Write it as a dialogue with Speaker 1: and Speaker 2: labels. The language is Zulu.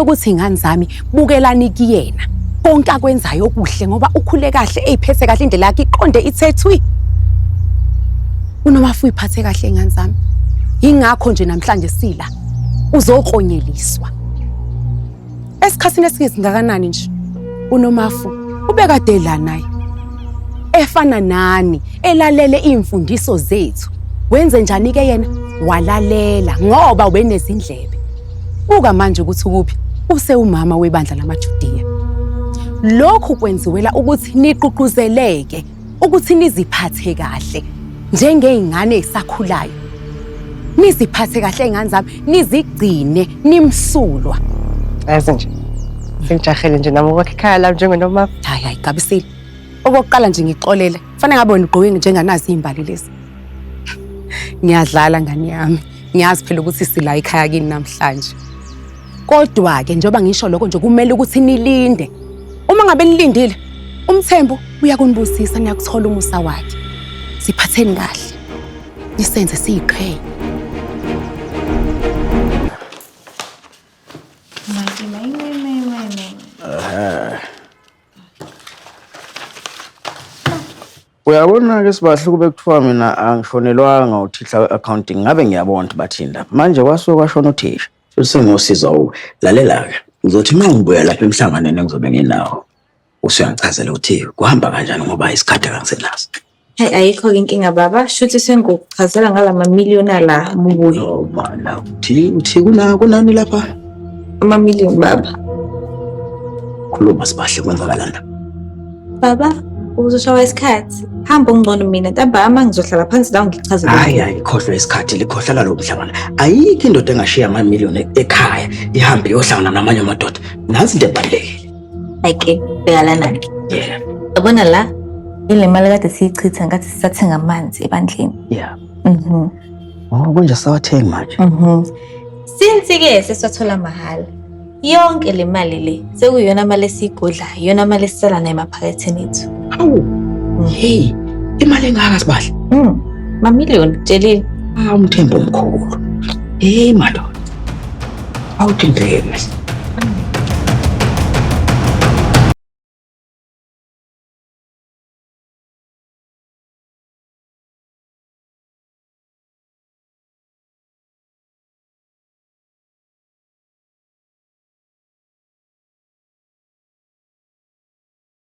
Speaker 1: Ukuthi ingane zami bukelani kuyena konke akwenzayo okuhle ngoba ukhule kahle eyiphethe kahle indlela yakhe iqonde ithethwi. UNomafu uyiphathe kahle ingane zami. Yingakho nje namhlanje sila uzoklonyeliswa. Esikhathini esingakanani nje uNomafu ubekade la naye efana nani elalele iy'mfundiso zethu. Wenze njani-ke yena? Walalela ngoba ubenezindlebe. Buka manje ukuthi ukuphi, usewumama webandla lamaJudiya. Lokhu kwenziwela ukuthi niququzeleke ukuthi niziphathe kahle njengey'ngane ey'sakhulayo. Niziphathe kahle ey'ngane zami, nizigcine nimsulwa.
Speaker 2: Yazi nje, sengijahele nje nami ukwakha ikhaya lami njengoNomafu.
Speaker 1: Hayi hayi Gabisile. Okokuqala nje ngixolele. Kufanele ngabe wena ugqoke njenganazi iy'mbali lezi. Ngiyadlala ngane yami. Ngiyazi phela ukuthi sila ekhaya kini namhlanje. Kodwa-ke njengoba ngisho lokho nje kumele ukuthi nilinde. Uma ngabe nilindile, uMthembu uyakunibusisa niyakuthola umusa wakhe. Siphatheni kahle. Nisenze siyiqhenye.
Speaker 3: Uyabona-ke Sibahle kube kuthiwa mina angishonelwanga uthisha we-accounting ngabe ngiyabona ukuthi bathini lapha. Manje kwasuke kwashona uthisha. Futhi sengiyosiza uwe. Lalela-ke, ngizothi uma ngibuya lapha emhlanganweni engizobe nginawo, usuyangichazela ukuthi kuhamba kanjani ngoba isikhathi akangisenaso.
Speaker 4: Hayi ayikho-ke inkinga baba, shuthi sengokuchazela ngala mamiliyoni la mubuye.
Speaker 3: Oh mana, uthi uthi kuna kunani lapha?
Speaker 4: Amamiliyoni baba.
Speaker 3: Khuluma Sibahle kwenzakalani lapha?
Speaker 4: Baba, uzoshawa isikhathi. Hamba ungcono mina ntambama ngizohlala phansi la ngichazele.
Speaker 3: Hayi hayi khohlwa isikhathi likhohlala lo mhlangano. Ayikho indoda engashiya amamiliyoni ekhaya ihambe iyohlangana namanye amadoda. Nansi into ebalulekile.
Speaker 4: Hayi-ke, bheka lana-ke.
Speaker 3: Yeah.
Speaker 4: Yabona la, ile mali kade siyichitha ngathi sisathenga amanzi ebandleni.
Speaker 3: Yeah.
Speaker 4: Mhm.
Speaker 3: Oh konje sawathengi manje.
Speaker 4: Mhm. Since-ke seswathola mahhala. Yonke le mali le sekuyiyona mali esiyigodlayo, iyona mali esisala nayo emaphaketheni ethu.
Speaker 3: Hawu. Hey, imali engaka Sibahle.
Speaker 4: Mamiliyoni kutshelile.
Speaker 3: Ah, umthembo omkhulu. Hey madoda. Awuthi ndlebe.